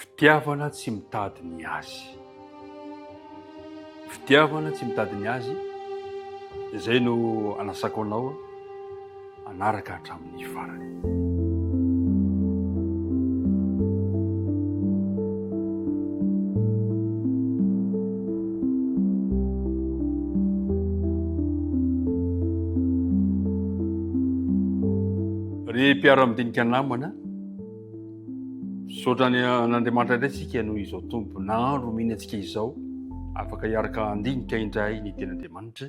Fitiavana tsy mitady ny azy. Fitiavana tsy mitady ny azy, izay no anasako anao hanaraka hatramin'ny farany. Ry mpiara-midinika namana, misaotra ny an'Andriamanitra indray tsika noho izao tombon'andro omeny antsika izao, afaka hiaraka handinika indray ny tenin'Andriamanitra.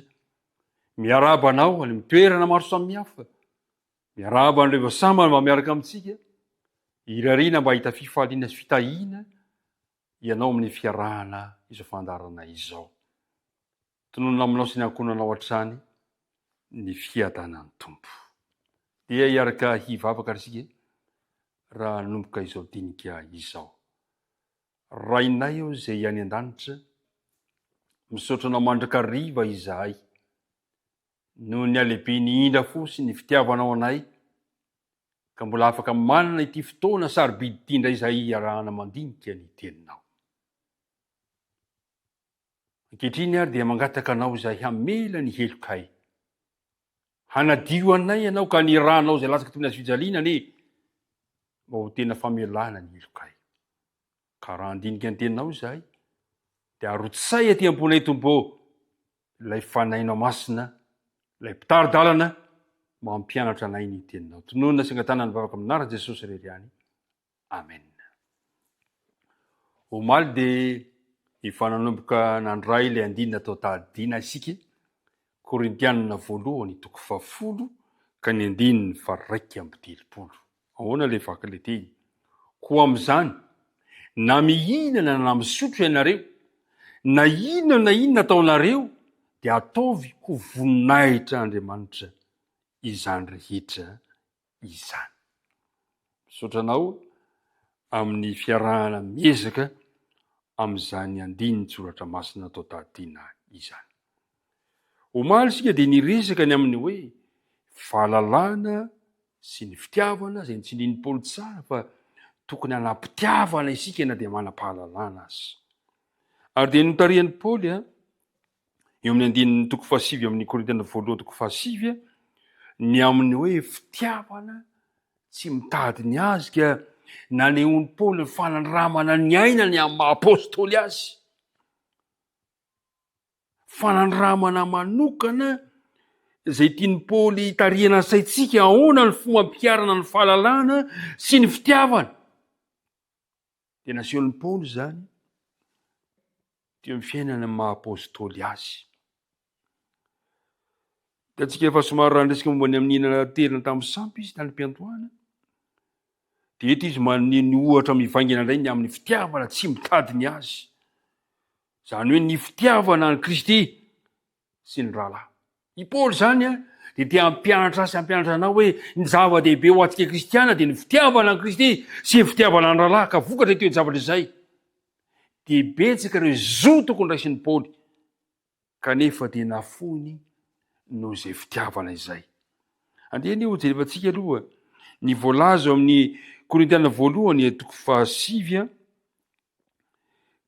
Miarahaba anao any amin'ny toerana maro samihafa. Miarahaba an'ireo efa sambany mba miaraka amintsika. Irariana mba hahita fifaliana sy fitahiana ianao amin'ny fiarahana izao fandaharana izao. Tononina aminao sy ny ankohonanao hatrany ny fiadanan'ny Tompo. Dia hiaraka hivavaka ary isika raha hanomboka izao dinika izao. Rainay ô izay any an-danitra, misaotra Anao mandrakariva izahay noho ny halehiben'ny indra fo sy ny fitiavanao anay ka mbola afaka manana ity fotoana sarobidy ity indray izahay hiarahana mandinika ny Teninao. Ankehitriny ary dia mangataka Anao izahay hamela ny helokay. Hanadio anay Ianao ka ny Rànao izay latsaka toy ny hazofijaliana anie mba ho tena famelana ny helokay. Ka raha handinika ny Teninao izahay dia arotsay aty am-ponay Tompo ô ilay Fanahinao Masina, ilay mpitari-dalana mba hampianatra anay ny Teninao. Tononina sy angatahana ny vavaka amin'ny anaran'i Jesosy irery ihany. Amen. Omaly dia efa nanomboka nandray ilay andininy natao tadidina isika, Korintianina voalohany toko fahafolo ka ny andininy faha-31. Ahoana ilay vaky ilay teny? Koa amin'izany, na mihinana na misotro ianareo, na inona na inona ataonareo, dia ataovy ho voninahitr'Andriamanitra izany rehetra izany. Misaotra anao amin'ny fiarahana miezaka amin'izany andinin-tsoratra masina atao tadidina izany. Omaly isika dia niresaka ny amin'ny hoe fahalalana sy ny fitiavana izay notsindrin'i Paoly tsara fa tokony hanam-pitiavana isika na dia manam-pahalalana aza. Ary dia notarihan'i Paoly eo amin'ny andininy toko fahasivy amin'ny Korintiana voalohany toko fahasivy ny amin'ny hoe fitiavana tsy mitady ny azy ka nanehoan'i Paoly ny fanandramana ny aina ny amin'ny maha apôstôly azy. Fanandramana manokana izay tian'i Paoly hitarihana ny saintsika ahoana ny fomba ampiharana ny fahalalana sy ny fitiavana. Dia nasehon'i Paoly izany teo amin'ny fiainana maha apôstôly azy. Hitantsika efa somary raha niresaka momba ny amin'ny naterina tamin'ny sampy izy tany am-piandohana. Dia eto izy manome ny ohatra mivaingana indray ny amin'ny fitiavana tsy mitady ny azy. Izany hoe ny fitiavana an'i Kristy sy ny rahalahy. I Paoly izany dia te hampianatra ahy sy hampianatra anao hoe ny zava-dehibe ho antsika kristiana dia ny fitiavana an'i Kristy sy ny fitiavana ny rahalahy ka vokatra ity zavatra izay. Dia betsaka ireo zo tokony raisin'i Paoly kanefa dia nafoiny noho izay fitiavana izay. Andeha anie hojerevantsika aloha ny voalaza ao amin'ny Korintiana voalohany toko fahasivy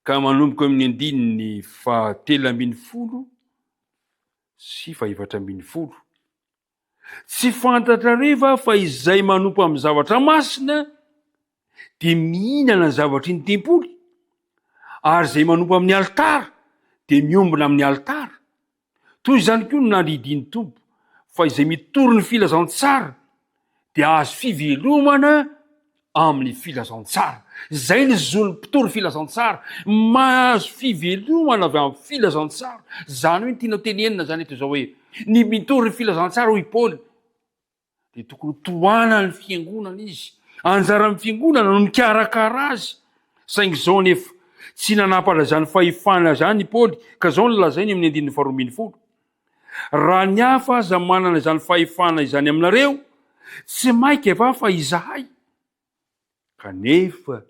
ka manomboka amin'ny andininy fahatelo ambin'ny folo sy fahefatra ambin'ny folo. Tsy fantatrareo va fa izay manompo amin'ny zavatra masina dia mihinana ny zavatry ny tempoly, ary izay manompo amin'ny alitara dia miombona amin'ny alitara? Toy izany koa no nandidian'ny Tompo fa izay mitory ny filazantsara dia hahazo fivelomana amin'ny filazantsara. Izay ny zon'ny mpitory filazantsara, mahazo fivelomana avy amin'ny filazantsara. Izany hoe ny tiana tenenina izany eto izao hoe ny mitory ny filazantsara hoy Paoly dia tokony ho tohanan'ny fiangonana izy. Anjaran'ny fiangonana no mikarakara azy. Saingy izao anefa, tsy nanampatra izany fahefana izany i Paoly, ka izao no lazainy amin'ny andininy faharoa ambin'ny folo, Raha ny hafa aza manana izany fahefana izany aminareo, tsy mainka va fa izahay? Kanefa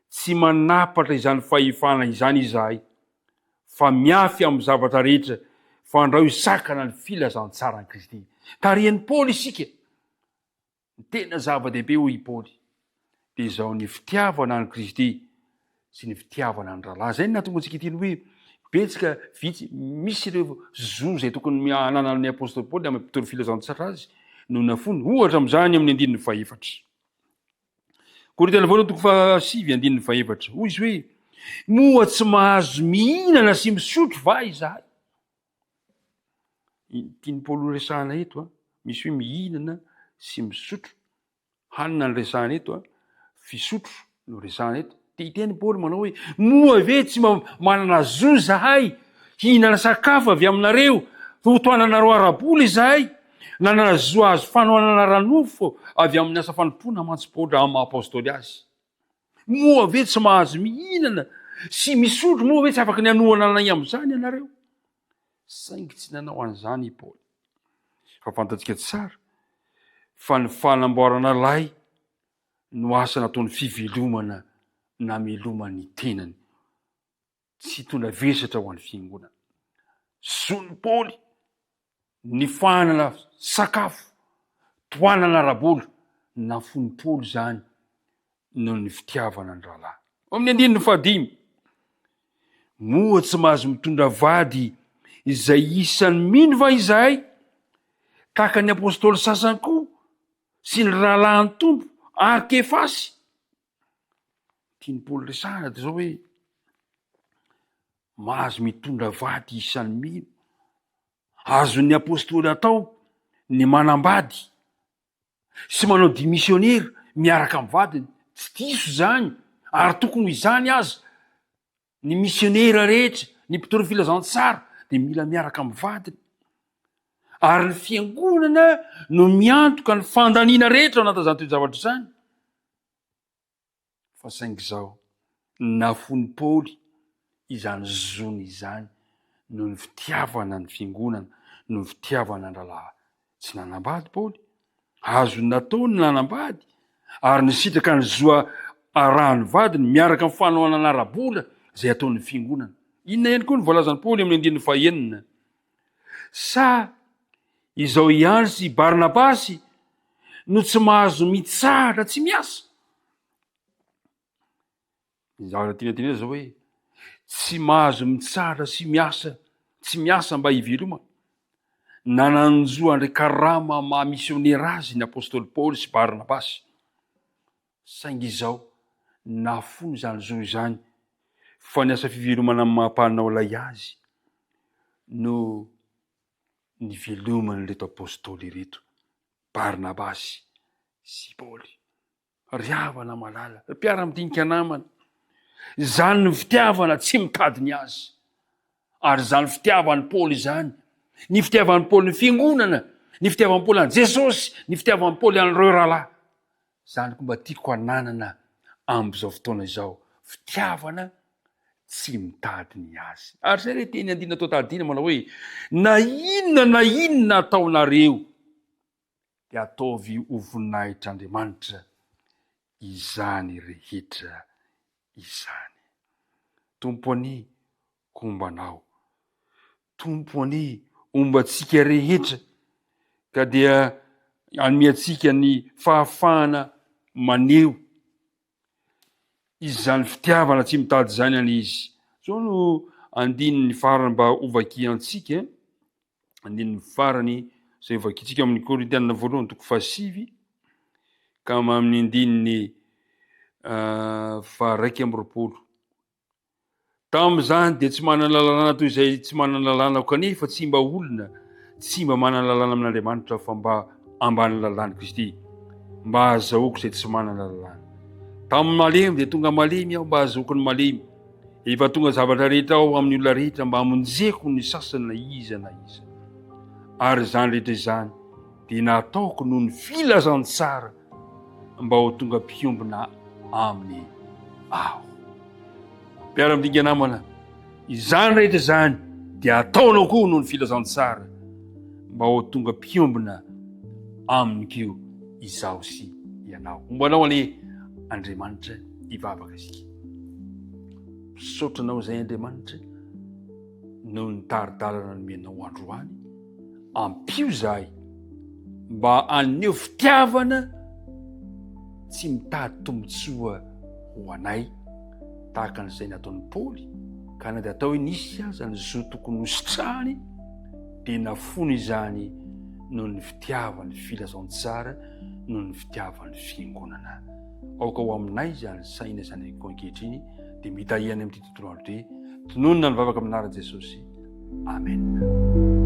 tsy manapatra izany fahefana izany izahay, fa miafy amin'ny zavatra rehetra fandrao hisakana ny filazantsaran'i Kristy. Tarihin'i Paoly isika. Ny tena zava-dehibe, hoy i Paoly, dia izao ny fitiavana an'i Kristy. sy ny fitiavana ny rahalahy. Izay no nahatonga antsika hiteny hoe betsaka, vitsy, misy ireo zo izay tokony hananan'ny apostoly Paoly amin'ny mpitory filazantsara azy no nafony. Ohatra amin'izany amin'ny andininy fahefatra. Korintiana voalohany toko fahasivy andininy fahefatra. Hoy izy hoe, moa tsy mahazo mihinana sy misotro va izahay? Tian'i Paoly horesahana eto, misy hoe mihinana sy misotro. Hanina no resahana eto a, fisotro no resahana eto. Te hiteny Paoly manao hoe, moa ve tsy mba manana zo izahay hihinana sakafo avy aminareo, ho tohananareo ara-bola izahay? Nanana zo hahazo fanohanana ara-nofo avy amin'ny asa fanompoana mantsy Paoly raha maha apostoly azy. Moa ve tsy mahazo mihinana sy misotro, moa ve tsy afaky ny hanohana anay amin'izany ianareo? Saingy tsy nanao an'izany i Paoly. Fa fantatsika tsara fa ny fanamboarana lay no asa nataony fivelomana namelomany ny tenany. Tsy hitondra vesatra ho an'ny fiangonana. Zon'i Paoly ny fahanana sakafo, tohanana ara-bola, nafoin'i Paoly izany noho ny fitiavana ny rahalahy. Ao amin'ny andininy fahadimy, moa tsy mahazo mitondra vady izay isan'ny mino va izahay, tahaka ny apostoly sasany koa sy ny rahalahin'ny Tompo ary Kefasy? Tian'i Paoly resahana dia izao hoe, mahazo mitondra vady isan'ny mino. Azon'ny apostoly atao ny manambady sy manao dia misionera miaraka amin'ny vadiny. Tsy diso izany, ary tokony ho izany aza. Ny misionera rehetra, ny mpitory filazantsara dia mila miaraka amin'ny vadiny. Ary ny fiangonana no miantoka ny fandaniana rehetra ao anatin'izany toe-javatra izany. Fa saingy izao, nafoin'i Paoly izany zony izany noho ny fitiavana ny fiangonana, noho ny fitiavana ny rahalahy. Tsy nanambady Paoly. Azony natao ny nanambady ary nisitraka ny zo arahan'ny vadiny miaraka amin'ny fanohanana ara-bola izay ataon'ny fiangonana. Inona ihany koa no voalazan'i Paoly amin'ny andininy fahenina? Sa izao ihany sy Barnabasy no tsy mahazo mitsahatra tsy miasa? Ny zavatra tiana tenenina zao hoe tsy mahazo mitsahatra sy miasa tsy miasa mba hivelomana. Nanan-jo handray karama maha misionera azy ny apostoly Paoly sy Barnabasy. Saingy izao, nafoiny izany zo izany fa ny asa fivelomana amin'ny maha mpanao lay azy no niveloman'ireto apostoly ireto, Barnabasy sy Paoly. Ry havana malala, ry mpiara-midinika namana, izany ny fitiavana tsy mitady ny azy. Ary izany fitiavan'i Paoly izany, ny fitiavan'i Paoly ny fiangonana, ny fitiavan'i Paoly an'i Jesosy, ny fitiavan'i Paoly an'ireo rahalahy. Izany koa mba tiako hananana amin'izao fotoana izao, fitiavana tsy mitady ny azy. Ary izay ilay teny andinina atao tadidina manao hoe, na inona na inona ataonareo, dia ataovy ho voninahitr'Andriamanitra izany rehetra izany. Tompo anie homba anao. Tompo anie homba antsika rehetra ka dia hanome antsika ny fahafahana maneho izany fitiavana tsy mitady izany anie izy. Izao no andininy farany mba hovakiantsika. Andininy farany izay hovakintsika amin'ny Korintianina voalohany toko fahasivy ka amin'ny andininy ah, faharaika amby 20. Tamin'izany dia tsy manana lalàna toy izay tsy manana lalàna aho kanefa tsy mba olona tsy mba manana lalàna amin'Andriamanitra fa mba ambany lalàn'i Kristy mba hahazahoako izay tsy manana lalàna. Tamin'ny malemy dia tonga malemy aho mba hahazoako ny malemy. Efa tonga zavatra rehetra aho amin'ny olona rehetra mba hamonjeko ny sasany na iza na iza. Ary izany rehetra izany dia nataoko noho ny filazantsara mba ho tonga mpiombona aminy aho. Mpiara-midinga namana, izany rehetra izany dia ataonao koa noho ny filazantsara mba ho tonga mpiombona aminy koa izaho sy ianao. Homba anao anie Andriamanitra hivavaka isika. Misaotra anao izay Andriamanitra noho ny tari-dalana nomenao androany. Ampio izahay mba haneho fitiavana tsy mitady tombontsoa ho anay. Tahaka an'izay nataon'i Paoly, ka na dia atao hoe nisy aza ny zo tokony hositrahany, dia nafoiny izany noho ny fitiavan'ny filazantsara, noho ny fitiavan'ny fiangonana. Aoka ho aminay izany saina izany koa ankehitriny, dia mitahia any amin'ity tontolo andro ity. Tononina ny vavaka amin'ny anaran'i Jesosy. Amen.